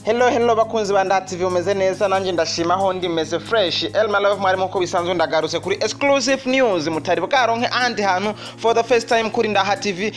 Hello, hello bakunzi ba Ndaha TV, umeze neza? Nanjye ndashima aho ndi, meze fresh. Elma Love mwari, muko bisanzwe ndagarutse kuri exclusive news mutari bwaronke ahandi hantu, for the first time kuri Ndaha TV.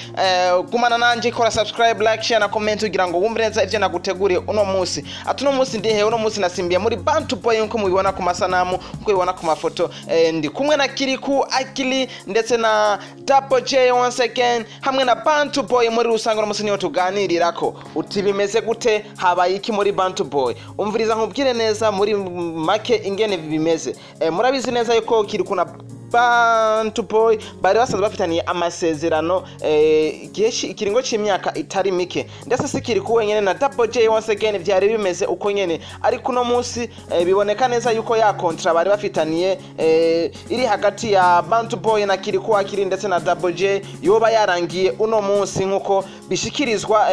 Gumana nanje, kora subscribe, like, share na comment kugira ngo wumve neza ivyo naguteguriye uno munsi. Ati uno munsi ndihe? Uno munsi nasimbiye muri Bantu Boy, nkuko mubibona ku masanamu, nkuko mubibona ku mafoto. Ndi kumwe na Kiriku Akili ndetse na Double J once again, hamwe na Bantu Boy muri rusange. Uno munsi niyo tuganirirako. Uti bimeze gute? Habaye iki muri Bantu Boy? Umviriza nkubwire neza muri make ingene bimeze. Murabizi neza yuko Kiriku na Bantu Boy bari basanzwe bafitaniye amasezerano igihe ikiringo c'imyaka itari mike, ndetse si Kiriku wenyene, na Double J once again vyari bimeze uko nyene. Ariko uno munsi biboneka neza yuko ya contrat bari bafitaniye iri hagati ya Bantu Boy na Kiriku Akili ndetse na Double J yoba yarangiye uno munsi, nkuko bishikirizwa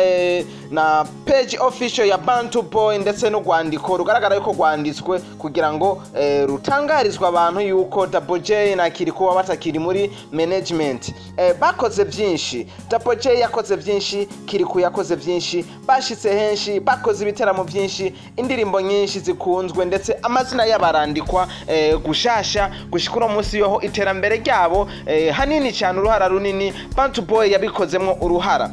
na page official ya Bantu Boy, ndetse n'urwandiko rugaragara yuko rwanditswe kugira ngo rutangarizwe abantu yuko Double J na Kiriku baba batakiri muri management. Bakoze byinshi, Double J yakoze byinshi, Kiriku yakoze byinshi, bashitse henshi, bakoze ibiteramo byinshi, indirimbo nyinshi zikunzwe, ndetse amazina y'abarandikwa gushasha gushika uno munsi. Yoho iterambere ryabo hanini cyane, uruhara runini Bantu Boy yabikozemwo uruhara.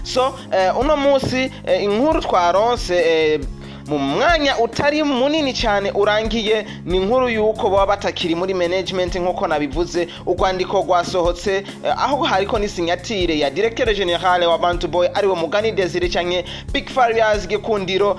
So uno munsi inkuru twaronse mu mwanya utari munini cyane urangiye ni inkuru yuko baba batakiri muri management, nkuko nabivuze. Urwandiko rwasohotse aho hariko ni signature ya directeur général wa Bantu Boy, ariwe Mugani Desire canke Big Farious Gikundiro,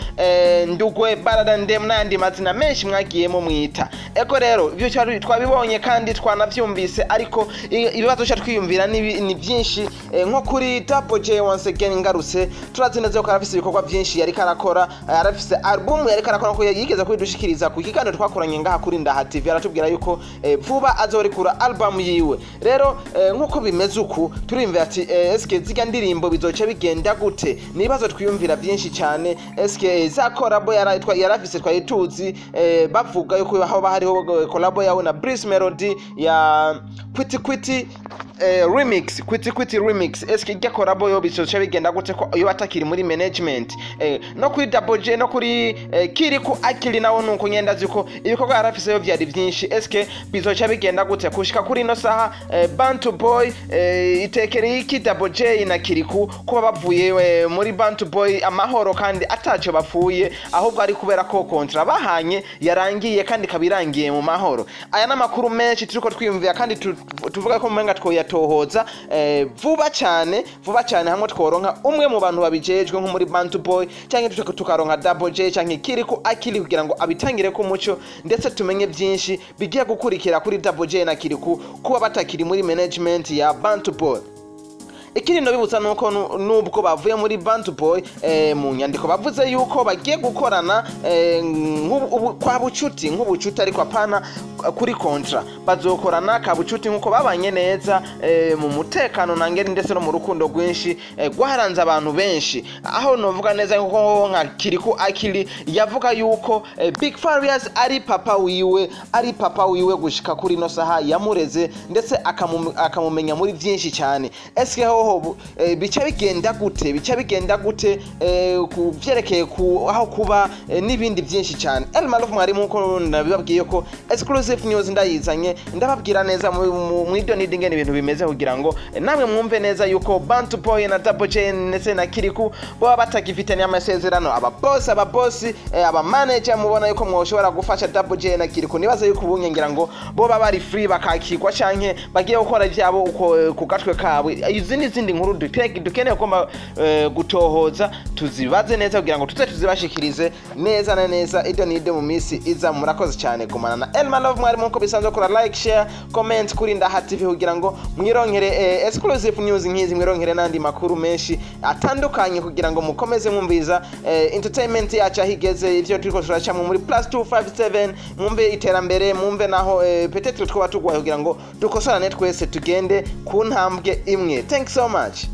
Ndugwe Baradandem n'andi mazina menshi mwagiyemo mwita. Eko rero ibyo twabibonye kandi twanavyumvise, ariko ibibazo cyo twiyumvira ni byinshi. Nko kuri Double J once again ngarutse, turazi neza ko arafise ibikorwa byinshi yariko arakora. Arafise album yariko arakora, ko yigeze kubidushikiriza ku kiganiro twakoranye ngaha kuri Ndaha TV, aratubwira yuko vuba azorekura album yiwe. Rero nkuko bimeze uku, turiyumvira ati eske zirya ndirimbo bizoca bigenda gute? Ni ibibazo twiyumvira byinshi cyane. Eske za collabo yarafise twari tuzi, bavuga yuko haba hariho collabo yawe na Bruce Melody ya Kwiti Kwiti remix, Kwiti Kwiti remix, eske irya collabo yo bizoca bigenda gute ko iyo batakiri muri management? No kuri Double J, no kuri Kiriku Akili nawo nuko nyenda ziko ibikorwa yarafiseyo vyari byinshi, eske bizoca bigenda gute kushika kuri ino saha? Bantu Boy itekere iki Double J na Kiriku kuba bavuye muri Bantu Boy amahoro kandi ataco bapfuye, ahubwo ari kubera ko contrat bahanye yarangiye kandi kabirangiye mu mahoro? Aya n'amakuru menshi turiko twiyumvira kandi tuvuga ko mumenga twoyatohoza vuba cyane, vuba cyane, hamwe tworonka umwe mu bantu babijejwe nko muri Bantu Boy, cyangwa tukaronka Double J cyangwa Kiriku Akili kugira ngo abitangire ku muco, ndetse tumenye byinshi bigiye gukurikira kuri Double J na Kiriku kuba batakiri muri management ya Bantu Boy. Ikindi nobibutsa nuko nubwo bavuye muri Bantu Boy, mu nyandiko bavuze yuko bagiye gukorana kwa bucuti, nk'ubucuti, ariko apana kuri contrat. Bazokorana ka bucuti nkuko babanye neza mu mutekano nangeri ndetse no mu rukundo rwinshi rwaharanze abantu benshi, aho novuga neza nkuko nka Kiriku Akili yavuga yuko Big Farious ari papa wiwe, ari papa wiwe gushika kuri no saha, yamureze ndetse akamumenya muri byinshi cyane. Eske hoho bica bigenda gute? Bica bigenda gute ku vyerekeye ku aho kuba n'ibindi byinshi cyane? El Maluf mwari, nkuko nabibabwiye ko exclusive news ndayizanye, ndababwira neza mu ido n'idi ngene ibintu bimeze kugira ngo namwe mwumve neza yuko Bantu Boy na Double J ndetse na Kiriku baba batagifitanye amasezerano. Aba boss, aba boss, aba manager mubona yuko mwoshobora gufasha Double J na Kiriku, nibaza yuko ubunye ngira ngo bo baba bari free bakakirwa canke bagiye gukora ivyabo uko ku gatwe kabo. Izi ni izindi nkuru dukeneye kugomba gutohoza, tuzibaze neza kugira ngo tuze tuzibashikirize neza na neza, ido n'ido mu minsi iza. Murakoze cyane, gumana na Elma Love mwari, nkuko bisanzwe kora like, share, comment kuri Ndaha TV kugira ngo mwironkere exclusive news nk'izi, mwironkere n'andi makuru menshi atandukanye, kugira ngo mukomeze mwumviza entertainment yacu aho igeze, ivyo turiko turacamwo muri +257, mwumve iterambere, mwumve naho peut-être twoba tugwaye kugira ngo dukosorane twese, tugende ku ntambwe imwe. Thanks so much.